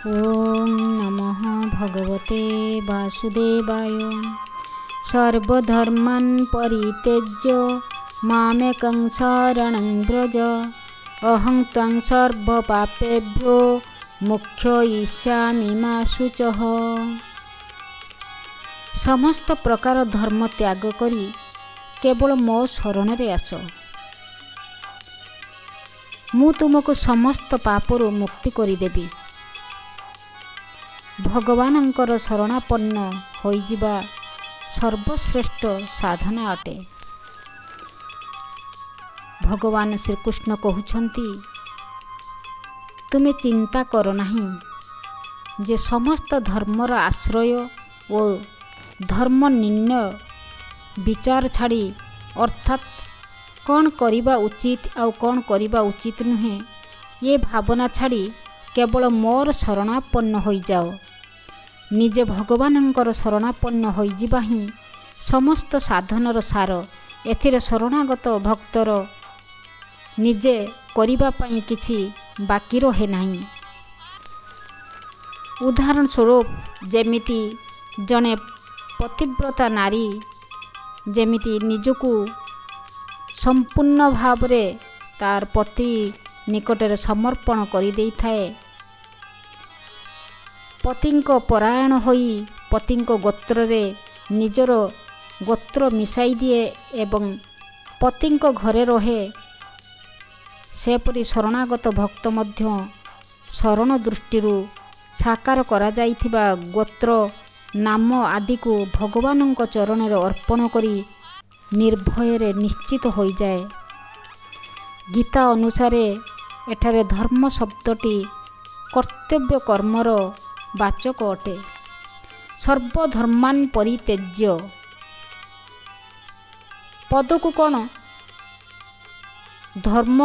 ଓଁ ନମଃ ଭଗବତେ ବାସୁଦେବାୟ। ସର୍ବଧର୍ମାନ୍ ପରିତ୍ୟଜ୍ୟ ମାମେକଂ ଶରଣଂ ବ୍ରଜ, ଅହଂ ତ୍ୱାଂ ସର୍ବପାପେଭ୍ୟୋ ମୋକ୍ଷୟିଷ୍ୟାମି ମା ଶୁଚଃ। ସମସ୍ତ ପ୍ରକାର ଧର୍ମ ତ୍ୟାଗ କରି କେବଳ ମୋ ଶରଣରେ ଆସ, ମୁଁ ତୁମକୁ ସମସ୍ତ ପାପରୁ ମୁକ୍ତି କରିଦେବି। ଭଗବାନଙ୍କର ଶରଣାପନ୍ନ ହୋଇଯିବା ସର୍ବଶ୍ରେଷ୍ଠ ସାଧନା ଅଟେ। ଭଗବାନ ଶ୍ରୀକୃଷ୍ଣ କହୁଛନ୍ତି, ତୁମେ ଚିନ୍ତା କର ନାହିଁ ଯେ ସମସ୍ତ ଧର୍ମର ଆଶ୍ରୟ ଓ ଧର୍ମ ନିର୍ଣ୍ଣୟ ବିଚାର ଛାଡ଼ି, ଅର୍ଥାତ୍ କ'ଣ କରିବା ଉଚିତ ଆଉ କ'ଣ କରିବା ଉଚିତ ନୁହେଁ ଏ ଭାବନା ଛାଡ଼ି କେବଳ ମୋର ଶରଣାପନ୍ନ ହୋଇଯାଅ। ନିଜେ ଭଗବାନଙ୍କର ଶରଣାପନ୍ନ ହୋଇଯିବା ହିଁ ସମସ୍ତ ସାଧନର ସାର। ଏଥିରେ ଶରଣାଗତ ଭକ୍ତର ନିଜେ କରିବା ପାଇଁ କିଛି ବାକି ରହେ ନାହିଁ। ଉଦାହରଣ ସ୍ୱରୂପ, ଯେମିତି ଜଣେ ପତିବ୍ରତା ନାରୀ ଯେମିତି ନିଜକୁ ସମ୍ପୂର୍ଣ୍ଣ ଭାବରେ ତାର ପତି ନିକଟରେ ସମର୍ପଣ କରିଦେଇଥାଏ, ପତିଙ୍କ ପରାୟଣ ହୋଇ ପତିଙ୍କ ଗୋତ୍ରରେ ନିଜର ଗୋତ୍ର ମିଶାଇ ଦିଏ ଏବଂ ପତିଙ୍କ ଘରେ ରହେ, ସେପରି ଶରଣାଗତ ଭକ୍ତ ମଧ୍ୟ ଶରଣ ଦୃଷ୍ଟିରୁ ସାକାର କରାଯାଇଥିବା ଗୋତ୍ର, ନାମ ଆଦିକୁ ଭଗବାନଙ୍କ ଚରଣରେ ଅର୍ପଣ କରି ନିର୍ଭୟରେ ନିଶ୍ଚିତ ହୋଇଯାଏ। ଗୀତା ଅନୁସାରେ ଏଠାରେ ଧର୍ମ ଶବ୍ଦଟି କର୍ତ୍ତବ୍ୟ କର୍ମର ବାଚକ ଅଟେ। ସର୍ବଧର୍ମାନ ପରିତ୍ୟଜ୍ୟ ପଦକୁ କ'ଣ ଧର୍ମ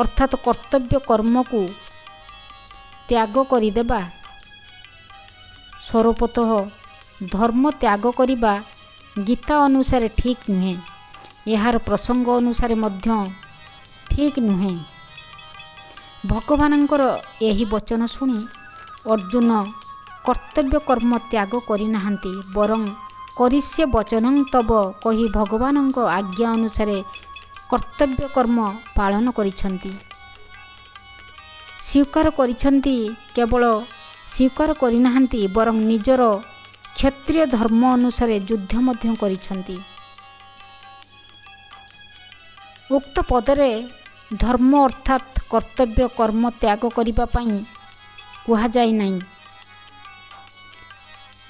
ଅର୍ଥାତ୍ କର୍ତ୍ତବ୍ୟ କର୍ମକୁ ତ୍ୟାଗ କରିଦେବା? ସ୍ୱରୂପତଃ ଧର୍ମ ତ୍ୟାଗ କରିବା ଗୀତା ଅନୁସାରେ ଠିକ୍ ନୁହେଁ, ଏହାର ପ୍ରସଙ୍ଗ ଅନୁସାରେ ମଧ୍ୟ ଠିକ୍ ନୁହେଁ। ଭଗବାନଙ୍କର ଏହି ବଚନ ଶୁଣି ଅର୍ଜୁନ କର୍ତ୍ତବ୍ୟ କର୍ମ ତ୍ୟାଗ କରିନାହାନ୍ତି, ବରଂ କରିଷ୍ୟେ ବଚନଂ ତବ କହି ଭଗବାନଙ୍କ ଆଜ୍ଞା ଅନୁସାରେ କର୍ତ୍ତବ୍ୟ କର୍ମ ପାଳନ କରିଛନ୍ତି, ସ୍ୱୀକାର କରିଛନ୍ତି। କେବଳ ସ୍ୱୀକାର କରିନାହାନ୍ତି, ବରଂ ନିଜର କ୍ଷତ୍ରିୟ ଧର୍ମ ଅନୁସାରେ ଯୁଦ୍ଧ ମଧ୍ୟ କରିଛନ୍ତି। ଉକ୍ତ ପଦରେ ଧର୍ମ ଅର୍ଥାତ୍ କର୍ତ୍ତବ୍ୟ କର୍ମ ତ୍ୟାଗ କରିବା ପାଇଁ କୁହାଯାଇ ନାହିଁ।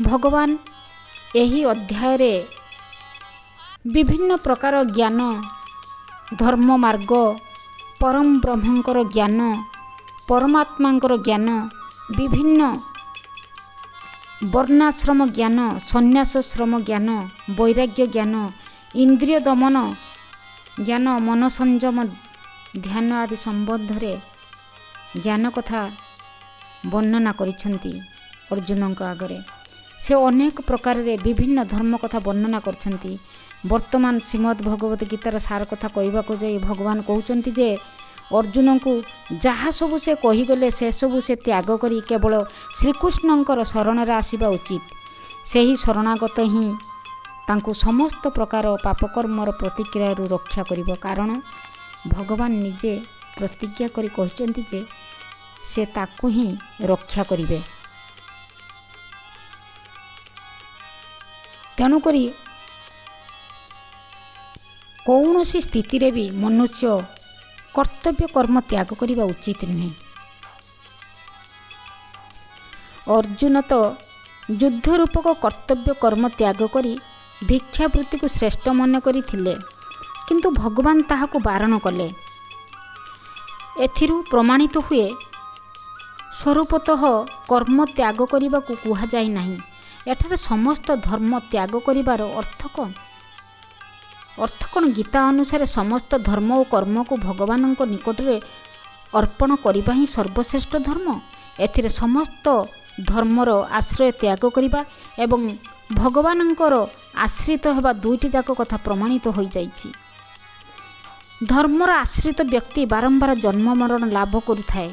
ଭଗବାନ ଏହି ଅଧ୍ୟାୟରେ ବିଭିନ୍ନ ପ୍ରକାର ଜ୍ଞାନ, ଧର୍ମ ମାର୍ଗ, ପରମ ବ୍ରହ୍ମଙ୍କର ଜ୍ଞାନ, ପରମାତ୍ମାଙ୍କର ଜ୍ଞାନ, ବିଭିନ୍ନ ବର୍ଣ୍ଣାଶ୍ରମ ଜ୍ଞାନ, ସନ୍ନ୍ୟାସାଶ୍ରମ ଜ୍ଞାନ, ବୈରାଗ୍ୟ ଜ୍ଞାନ, ଇନ୍ଦ୍ରିୟ ଦମନ ଜ୍ଞାନ, ମନ ସଂଯମ ଧ୍ୟାନ ଆଦି ସମ୍ବନ୍ଧରେ ଜ୍ଞାନ କଥା ବର୍ଣ୍ଣନା କରିଛନ୍ତି ଅର୍ଜୁନଙ୍କ ଆଗରେ। ସେ ଅନେକ ପ୍ରକାରରେ ବିଭିନ୍ନ ଧର୍ମ କଥା ବର୍ଣ୍ଣନା କରିଛନ୍ତି। ବର୍ତ୍ତମାନ ଶ୍ରୀମଦ୍ ଭଗବତ ଗୀତାର ସାର କଥା କହିବାକୁ ଯାଇ ଭଗବାନ କହୁଛନ୍ତି ଯେ ଅର୍ଜୁନଙ୍କୁ ଯାହା ସବୁ ସେ କହିଗଲେ ସେସବୁ ସେ ତ୍ୟାଗ କରି କେବଳ ଶ୍ରୀକୃଷ୍ଣଙ୍କର ଶରଣରେ ଆସିବା ଉଚିତ। ସେହି ଶରଣାଗତ ହିଁ ତାଙ୍କୁ ସମସ୍ତ ପ୍ରକାର ପାପକର୍ମର ପ୍ରତିକ୍ରିୟାରୁ ରକ୍ଷା କରିବ, କାରଣ ଭଗବାନ ନିଜେ ପ୍ରତିଜ୍ଞା କରି କହିଛନ୍ତି ଯେ ସେ ତାକୁ ହିଁ ରକ୍ଷା କରିବେ। ତେଣୁକରି କୌଣସି ସ୍ଥିତିରେ ବି ମନୁଷ୍ୟ କର୍ତ୍ତବ୍ୟ କର୍ମ ତ୍ୟାଗ କରିବା ଉଚିତ ନୁହେଁ। ଅର୍ଜୁନ ତ ଯୁଦ୍ଧ ରୂପକ କର୍ତ୍ତବ୍ୟ କର୍ମ ତ୍ୟାଗ କରି ଭିକ୍ଷାବୃତ୍ତିକୁ ଶ୍ରେଷ୍ଠ ମନେ କରିଥିଲେ, କିନ୍ତୁ ଭଗବାନ ତାହାକୁ ବାରଣ କଲେ। ଏଥିରୁ ପ୍ରମାଣିତ ହୁଏ ସ୍ୱରୂପତଃ କର୍ମ ତ୍ୟାଗ କରିବାକୁ କୁହାଯାଇ ନାହିଁ। ଏଠାରେ ସମସ୍ତ ଧର୍ମ ତ୍ୟାଗ କରିବାର ଅର୍ଥ କ'ଣ? ଅର୍ଥ କ'ଣ? ଗୀତା ଅନୁସାରେ ସମସ୍ତ ଧର୍ମ ଓ କର୍ମକୁ ଭଗବାନଙ୍କ ନିକଟରେ ଅର୍ପଣ କରିବା ହିଁ ସର୍ବଶ୍ରେଷ୍ଠ ଧର୍ମ। ଏଥିରେ ସମସ୍ତ ଧର୍ମର ଆଶ୍ରୟ ତ୍ୟାଗ କରିବା ଏବଂ ଭଗବାନଙ୍କର ଆଶ୍ରିତ ହେବା ଦୁଇଟି ଯାକ କଥା ପ୍ରମାଣିତ ହୋଇଯାଇଛି। ଧର୍ମର ଆଶ୍ରିତ ବ୍ୟକ୍ତି ବାରମ୍ବାର ଜନ୍ମ ମରଣ ଲାଭ କରୁଥାଏ,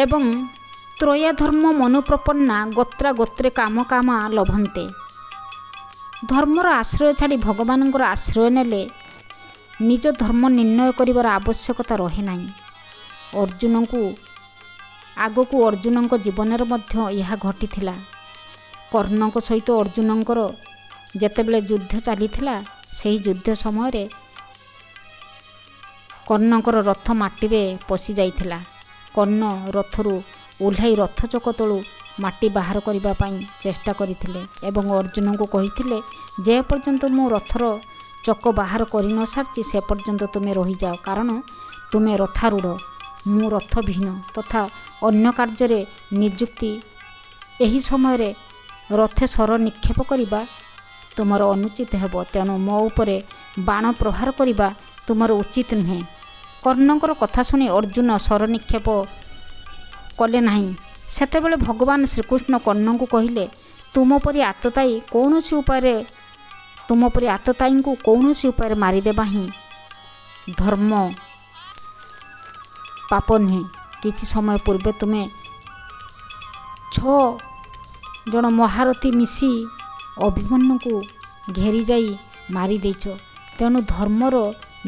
ଏବଂ ତ୍ରୟା ଧର୍ମ ମନୁପ୍ରପନ୍ନା ଗୋତ୍ରା ଗୋତ୍ରେ କାମ କାମା ଲଭନ୍ତେ। ଧର୍ମର ଆଶ୍ରୟ ଛାଡ଼ି ଭଗବାନଙ୍କର ଆଶ୍ରୟ ନେଲେ ନିଜ ଧର୍ମ ନିର୍ଣ୍ଣୟ କରିବାର ଆବଶ୍ୟକତା ରହେ ନାହିଁ। ଅର୍ଜୁନଙ୍କୁ ଆଗକୁ ଅର୍ଜୁନଙ୍କ ଜୀବନରେ ମଧ୍ୟ ଏହା ଘଟିଥିଲା। କର୍ଣ୍ଣଙ୍କ ସହିତ ଅର୍ଜୁନଙ୍କର ଯେତେବେଳେ ଯୁଦ୍ଧ ଚାଲିଥିଲା, ସେହି ଯୁଦ୍ଧ ସମୟରେ କର୍ଣ୍ଣଙ୍କର ରଥ ମାଟିରେ ପଶି ଯାଇଥିଲା। କର୍ଣ୍ଣ ରଥରୁ ଓହ୍ଲାଇ ରଥ ଚକ ତଳୁ ମାଟି ବାହାର କରିବା ପାଇଁ ଚେଷ୍ଟା କରିଥିଲେ ଏବଂ ଅର୍ଜୁନଙ୍କୁ କହିଥିଲେ, ଯେ ପର୍ଯ୍ୟନ୍ତ ମୁଁ ରଥର ଚକ ବାହାର କରି ନ ସାରିଛି ସେ ପର୍ଯ୍ୟନ୍ତ ତୁମେ ରହିଯାଅ, କାରଣ ତୁମେ ରଥାରୂଢ଼, ମୁଁ ରଥବିହୀନ ତଥା ଅନ୍ୟ କାର୍ଯ୍ୟରେ ନିଯୁକ୍ତି। ଏହି ସମୟରେ ରଥେ ଶର ନିକ୍ଷେପ କରିବା ତୁମର ଅନୁଚିତ ହେବ, ତେଣୁ ମୋ ଉପରେ ବାଣ ପ୍ରହାର କରିବା ତୁମର ଉଚିତ ନୁହେଁ। କର୍ଣ୍ଣଙ୍କର କଥା ଶୁଣି ଅର୍ଜୁନ ଶର ନିକ୍ଷେପ କଲେ ନାହିଁ। ସେତେବେଳେ ଭଗବାନ ଶ୍ରୀକୃଷ୍ଣ କର୍ଣ୍ଣଙ୍କୁ କହିଲେ, ତୁମ ପରି ଆତତାୟୀ କୌଣସି ଉପାୟରେ ତୁମ ପରି ଆତତାୟୀଙ୍କୁ କୌଣସି ଉପାୟରେ ମାରିଦେବା ହିଁ ଧର୍ମ, ପାପ ନୁହେଁ। କିଛି ସମୟ ପୂର୍ବେ ତୁମେ 6 ଜଣ ମହାରଥୀ ମିଶି ଅଭିମନ୍ୟୁକୁ ଘେରି ଯାଇ ମାରିଦେଇଛ। ତେଣୁ ଧର୍ମର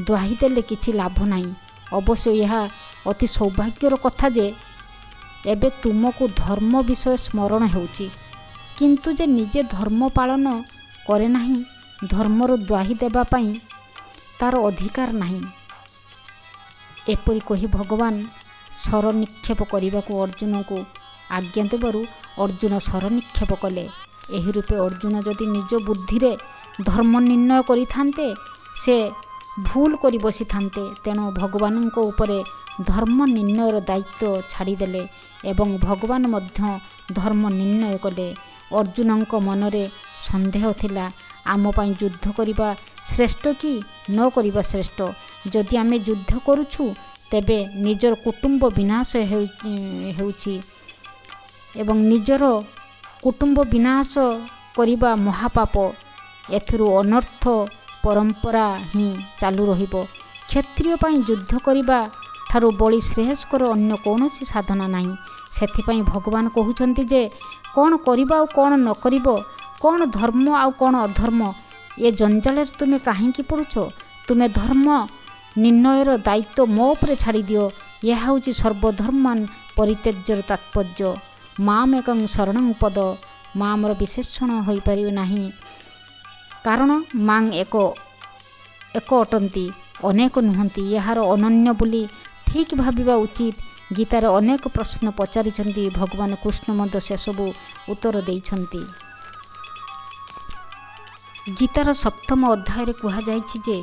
ଦ୍ୱାହି ଦେଲେ କିଛି ଲାଭ ନାହିଁ। ଅବଶ୍ୟ ଏହା ଅତି ସୌଭାଗ୍ୟର କଥା ଯେ ଏବେ ତୁମକୁ ଧର୍ମ ବିଷୟ ସ୍ମରଣ ହେଉଛି, କିନ୍ତୁ ଯେ ନିଜେ ଧର୍ମ ପାଳନ କରେ ନାହିଁ, ଧର୍ମର ଦ୍ୱାହି ଦେବା ପାଇଁ ତା'ର ଅଧିକାର ନାହିଁ। ଏପରି କହି ଭଗବାନ ଶର ନିକ୍ଷେପ କରିବାକୁ ଅର୍ଜୁନଙ୍କୁ ଆଜ୍ଞା ଦେବାରୁ ଅର୍ଜୁନ ଶର ନିକ୍ଷେପ କଲେ। ଏହି ରୂପେ ଅର୍ଜୁନ ଯଦି ନିଜ ବୁଦ୍ଧିରେ ଧର୍ମ ନିର୍ଣ୍ଣୟ କରିଥାନ୍ତେ, ସେ ଭୁଲ କରି ବସିଥାନ୍ତେ। ତେଣୁ ଭଗବାନଙ୍କ ଉପରେ ଧର୍ମ ନିର୍ଣ୍ଣୟର ଦାୟିତ୍ୱ ଛାଡ଼ିଦେଲେ ଏବଂ ଭଗବାନ ମଧ୍ୟ ଧର୍ମ ନିର୍ଣ୍ଣୟ କଲେ। ଅର୍ଜୁନଙ୍କ ମନରେ ସନ୍ଦେହ ଥିଲା, ଆମ ପାଇଁ ଯୁଦ୍ଧ କରିବା ଶ୍ରେଷ୍ଠ କି ନ କରିବା ଶ୍ରେଷ୍ଠ? ଯଦି ଆମେ ଯୁଦ୍ଧ କରୁଛୁ ତେବେ ନିଜର କୁଟୁମ୍ବ ବିନାଶ ହେଉଛି ଏବଂ ନିଜର କୁଟୁମ୍ବ ବିନାଶ କରିବା ମହାପାପ। ଏଥିରୁ ଅନର୍ଥ ପରମ୍ପରା ହିଁ ଚାଲୁ ରହିବ। କ୍ଷତ୍ରିୟ ପାଇଁ ଯୁଦ୍ଧ କରିବା ଠାରୁ ବଳି ଶ୍ରେୟସ୍କର ଅନ୍ୟ କୌଣସି ସାଧନା ନାହିଁ। ସେଥିପାଇଁ ଭଗବାନ କହୁଛନ୍ତି ଯେ କ'ଣ କରିବ ଆଉ କ'ଣ ନ କରିବ, କ'ଣ ଧର୍ମ ଆଉ କ'ଣ ଅଧର୍ମ, ଏ ଜଞ୍ଜାଳରେ ତୁମେ କାହିଁକି ପଡ଼ୁଛ? ତୁମେ ଧର୍ମ ନିର୍ଣ୍ଣୟର ଦାୟିତ୍ୱ ମୋ ଉପରେ ଛାଡ଼ିଦିଅ। ଏହା ହେଉଛି ସର୍ବଧର୍ମାନ ପରିତ୍ୟାଜ୍ୟର ତାତ୍ପର୍ଯ୍ୟ। ମାମ୍ ଏକଂ ଶରଣଂ ପଦ ମାମର ବିଶେଷଣ ହୋଇପାରିବ ନାହିଁ, କାରଣ ମାଂ ଏକ ଏକ ଅଟନ୍ତି, ଅନେକ ନୁହନ୍ତି। ଏହାର ଅନନ୍ୟ ବୋଲି ଠିକ୍ ଭାବିବା ଉଚିତ। ଗୀତାରେ ଅନେକ ପ୍ରଶ୍ନ ପଚାରିଛନ୍ତି, ଭଗବାନ କୃଷ୍ଣ ମଧ୍ୟ ସେସବୁ ଉତ୍ତର ଦେଇଛନ୍ତି। ଗୀତାର 7ମ ଅଧ୍ୟାୟରେ କୁହାଯାଇଛି ଯେ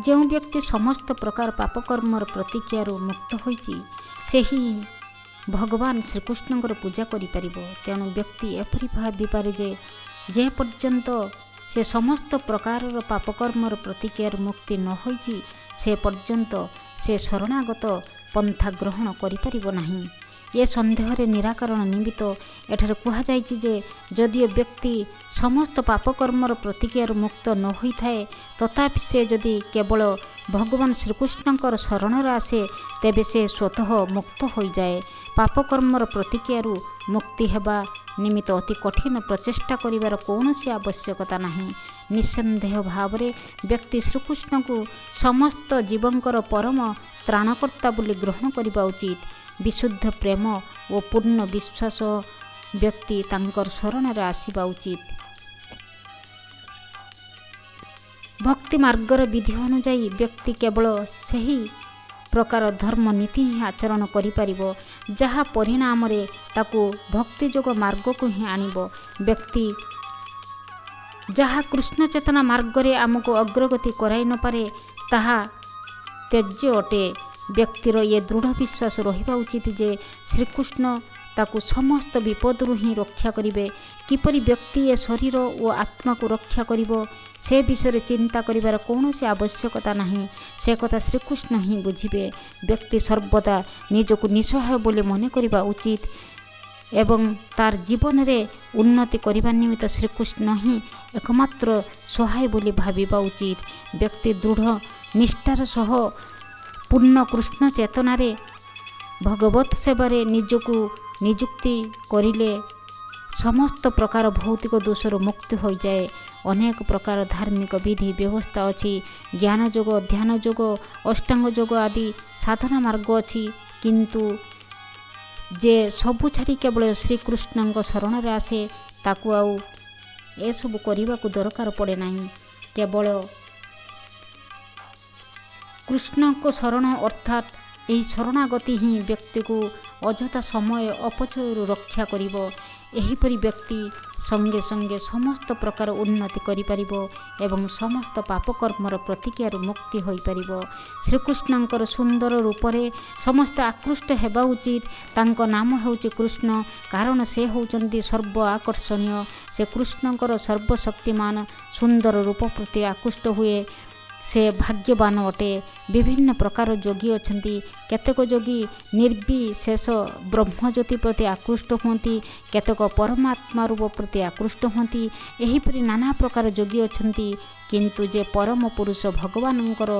ଯେଉଁ ବ୍ୟକ୍ତି ସମସ୍ତ ପ୍ରକାର ପାପକର୍ମର ପ୍ରତିକ୍ରିୟାରୁ ମୁକ୍ତ ହୋଇଛି, ସେହି ଭଗବାନ ଶ୍ରୀକୃଷ୍ଣଙ୍କର ପୂଜା କରିପାରିବ। ତେଣୁ ବ୍ୟକ୍ତି ଏପରି ଭାବିପାରେ ଯେ ଯେ ପର୍ଯ୍ୟନ୍ତ ସେ ସମସ୍ତ ପ୍ରକାରର ପାପକର୍ମର ପ୍ରତିକ୍ରିୟାରୁ ମୁକ୍ତି ନ ହୋଇଛି, ସେ ପର୍ଯ୍ୟନ୍ତ ସେ ଶରଣାଗତ ପନ୍ଥା ଗ୍ରହଣ କରିପାରିବ ନାହିଁ। ଏ ସନ୍ଦେହରେ ନିରାକରଣ ନିମିତ୍ତ ଏଠାରେ କୁହାଯାଇଛି ଯେ ଯଦିଓ ବ୍ୟକ୍ତି ସମସ୍ତ ପାପକର୍ମର ପ୍ରତିକ୍ରିୟାରୁ ମୁକ୍ତ ନ ହୋଇଥାଏ, ତଥାପି ସେ ଯଦି କେବଳ ଭଗବାନ ଶ୍ରୀକୃଷ୍ଣଙ୍କର ଶରଣରେ ଆସେ, ତେବେ ସେ ସ୍ୱତଃ ମୁକ୍ତ ହୋଇଯାଏ। ପାପକର୍ମର ପ୍ରତିକ୍ରିୟାରୁ ମୁକ୍ତି ହେବା ନିମିତ୍ତ ଅତି କଠିନ ପ୍ରଚେଷ୍ଟା କରିବାର କୌଣସି ଆବଶ୍ୟକତା ନାହିଁ। ନିଃସନ୍ଦେହ ଭାବରେ ବ୍ୟକ୍ତି ଶ୍ରୀକୃଷ୍ଣଙ୍କୁ ସମସ୍ତ ଜୀବଙ୍କର ପରମ ତ୍ରାଣକର୍ତ୍ତା ବୋଲି ଗ୍ରହଣ କରିବା ଉଚିତ। ବିଶୁଦ୍ଧ ପ୍ରେମ ଓ ପୂର୍ଣ୍ଣ ବିଶ୍ୱାସ ବ୍ୟକ୍ତି ତାଙ୍କର ଶରଣରେ ଆସିବା ଉଚିତ। ଭକ୍ତି ମାର୍ଗର ବିଧି ଅନୁଯାୟୀ ବ୍ୟକ୍ତି କେବଳ ସେହି ପ୍ରକାର ଧର୍ମ ନୀତି ହିଁ ଆଚରଣ କରିପାରିବ, ଯାହା ପରିଣାମରେ ତାକୁ ଭକ୍ତିଯୋଗ ମାର୍ଗକୁ ହିଁ ଆଣିବ। ବ୍ୟକ୍ତି ଯାହା କୃଷ୍ଣ ଚେତନା ମାର୍ଗରେ ଆମକୁ ଅଗ୍ରଗତି କରାଇ ନପାରେ, ତାହା ତ୍ୟାଜ୍ୟ ଅଟେ। ବ୍ୟକ୍ତିର ଏ ଦୃଢ଼ ବିଶ୍ୱାସ ରହିବା ଉଚିତ ଯେ ଶ୍ରୀକୃଷ୍ଣ ତାକୁ ସମସ୍ତ ବିପଦରୁ ହିଁ ରକ୍ଷା କରିବେ। କିପରି ବ୍ୟକ୍ତି ଏ ଶରୀର ଓ ଆତ୍ମାକୁ ରକ୍ଷା କରିବ, ସେ ବିଷୟରେ ଚିନ୍ତା କରିବାର କୌଣସି ଆବଶ୍ୟକତା ନାହିଁ। ସେ କଥା ଶ୍ରୀକୃଷ୍ଣ ହିଁ ବୁଝିବେ। ବ୍ୟକ୍ତି ସର୍ବଦା ନିଜକୁ ନିଃସହାୟ ବୋଲି ମନେ କରିବା ଉଚିତ ଏବଂ ତାର ଜୀବନରେ ଉନ୍ନତି କରିବା ନିମିତ୍ତ ଶ୍ରୀକୃଷ୍ଣ ହିଁ ଏକମାତ୍ର ସହାୟ ବୋଲି ଭାବିବା ଉଚିତ। ବ୍ୟକ୍ତି ଦୃଢ଼ ନିଷ୍ଠାର ସହ ପୂର୍ଣ୍ଣ କୃଷ୍ଣ ଚେତନାରେ ଭଗବତ ସେବାରେ ନିଜକୁ ନିଯୁକ୍ତି କରିଲେ ସମସ୍ତ ପ୍ରକାର ଭୌତିକ ଦୋଷରୁ ମୁକ୍ତି ହୋଇଯାଏ। ଅନେକ ପ୍ରକାର ଧାର୍ମିକ ବିଧି ବ୍ୟବସ୍ଥା ଅଛି। ଜ୍ଞାନ ଯୋଗ, ଧ୍ୟାନ ଯୋଗ, ଅଷ୍ଟାଙ୍ଗ ଯୋଗ ଆଦି ସାଧନା ମାର୍ଗ ଅଛି, କିନ୍ତୁ ଯେ ସବୁ ଛାଡ଼ି କେବଳ ଶ୍ରୀକୃଷ୍ଣଙ୍କ ଶରଣରେ ଆସେ, ତାକୁ ଆଉ ଏସବୁ କରିବାକୁ ଦରକାର ପଡ଼େ ନାହିଁ। କେବଳ କୃଷ୍ଣଙ୍କ ଶରଣ ଅର୍ଥାତ୍ ଏହି ଶରଣାଗତି ହିଁ ବ୍ୟକ୍ତିକୁ ଅଯଥା ସମୟ ଅପଚୟରୁ ରକ୍ଷା କରିବ। ଏହିପରି ବ୍ୟକ୍ତି ସଙ୍ଗେ ସଙ୍ଗେ ସମସ୍ତ ପ୍ରକାର ଉନ୍ନତି କରିପାରିବ ଏବଂ ସମସ୍ତ ପାପକର୍ମର ପ୍ରତିକ୍ରିୟାରୁ ମୁକ୍ତି ହୋଇପାରିବ। ଶ୍ରୀକୃଷ୍ଣଙ୍କର ସୁନ୍ଦର ରୂପରେ ସମସ୍ତେ ଆକୃଷ୍ଟ ହେବା ଉଚିତ। ତାଙ୍କ ନାମ ହେଉଛି କୃଷ୍ଣ, କାରଣ ସେ ହେଉଛନ୍ତି ସର୍ବ ଆକର୍ଷଣୀୟ। ସେ କୃଷ୍ଣଙ୍କର ସର୍ବଶକ୍ତିମାନ ସୁନ୍ଦର ରୂପ ପ୍ରତି ଆକୃଷ୍ଟ ହୁଏ, ସେ ଭାଗ୍ୟବାନ ଅଟେ। ବିଭିନ୍ନ ପ୍ରକାର ଯୋଗୀ ଅଛନ୍ତି। କେତେକ ଯୋଗୀ ନିର୍ବିଶେଷ ବ୍ରହ୍ମଜ୍ୟୋତି ପ୍ରତି ଆକୃଷ୍ଟ ହୁଅନ୍ତି, କେତେକ ପରମାତ୍ମା ରୂପ ପ୍ରତି ଆକୃଷ୍ଟ ହୁଅନ୍ତି। ଏହିପରି ନାନା ପ୍ରକାର ଯୋଗୀ ଅଛନ୍ତି, କିନ୍ତୁ ଯେ ପରମ ପୁରୁଷ ଭଗବାନଙ୍କର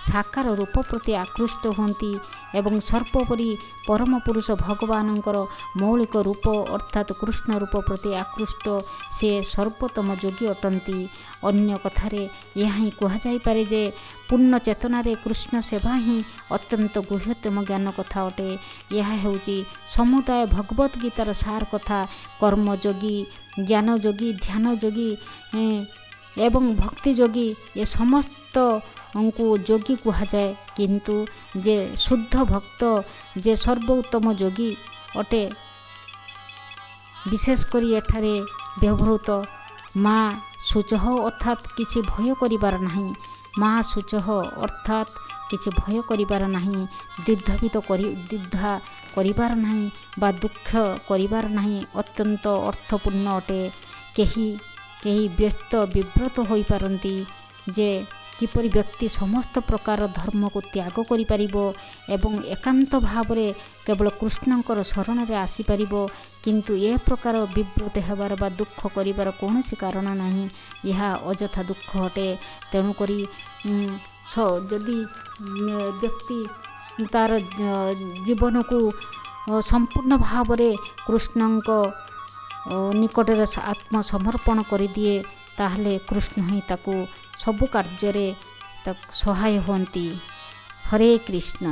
ସାକାର ରୂପ ପ୍ରତି ଆକୃଷ୍ଟ ହୁଅନ୍ତି ଏବଂ ସର୍ବୋପରି ପରମ ପୁରୁଷ ଭଗବାନଙ୍କର ମୌଳିକ ରୂପ ଅର୍ଥାତ୍ କୃଷ୍ଣ ରୂପ ପ୍ରତି ଆକୃଷ୍ଟ, ସେ ସର୍ବୋତ୍ତମ ଯୋଗୀ ଅଟନ୍ତି। ଅନ୍ୟ କଥାରେ ଏହା ହିଁ କୁହାଯାଇପାରେ ଯେ ପୂର୍ଣ୍ଣ ଚେତନାରେ କୃଷ୍ଣ ସେବା ହିଁ ଅତ୍ୟନ୍ତ ଗୁହ୍ୟତମ ଜ୍ଞାନ କଥା ଅଟେ। ଏହା ହେଉଛି ସମୁଦାୟ ଭଗବତ ଗୀତାର ସାର କଥା। କର୍ମଯୋଗୀ, ଜ୍ଞାନଯୋଗୀ, ଧ୍ୟାନଯୋଗୀ ଏବଂ ଭକ୍ତିଯୋଗୀ, ଏ ସମସ୍ତଙ୍କୁ ଯୋଗୀ କୁହାଯାଏ, କିନ୍ତୁ ଯେ ଶୁଦ୍ଧ ଭକ୍ତ, ଯେ ସର୍ବୋତ୍ତମ ଯୋଗୀ ଅଟେ। ବିଶେଷ କରି ଏଠାରେ ବ୍ୟବହୃତ ମା ଶୁଚହ ଅର୍ଥାତ୍ କିଛି ଭୟ କରିବାର ନାହିଁ। ମା ଶୁଚହ ଅର୍ଥାତ୍ କିଛି ଭୟ କରିବାର ନାହିଁ, ଦ୍ୱିଧାବିତ କରି ଦ୍ୱିଧା କରିବାର ନାହିଁ ବା ଦୁଃଖ କରିବାର ନାହିଁ, ଅତ୍ୟନ୍ତ ଅର୍ଥପୂର୍ଣ୍ଣ ଅଟେ। କେହି କେହି ବ୍ୟସ୍ତ ବିବ୍ରତ ହୋଇପାରନ୍ତି ଯେ କିପରି ବ୍ୟକ୍ତି ସମସ୍ତ ପ୍ରକାର ଧର୍ମକୁ ତ୍ୟାଗ କରିପାରିବ ଏବଂ ଏକାନ୍ତ ଭାବରେ କେବଳ କୃଷ୍ଣଙ୍କର ଶରଣରେ ଆସିପାରିବ। କିନ୍ତୁ ଏ ପ୍ରକାର ବିବ୍ରତ ହେବାର ବା ଦୁଃଖ କରିବାର କୌଣସି କାରଣ ନାହିଁ। ଏହା ଅଯଥା ଦୁଃଖ ଅଟେ। ତେଣୁକରି ଯଦି ବ୍ୟକ୍ତି ତା'ର ଜୀବନକୁ ସମ୍ପୂର୍ଣ୍ଣ ଭାବରେ କୃଷ୍ଣଙ୍କ ନିକଟରେ ଆତ୍ମସମର୍ପଣ କରିଦିଏ, ତାହେଲେ କୃଷ୍ଣ ହିଁ ତାକୁ ସବୁ କାର୍ଯ୍ୟରେ ତାକୁ ସହାୟ ହୁଅନ୍ତି। ହରେ କୃଷ୍ଣ।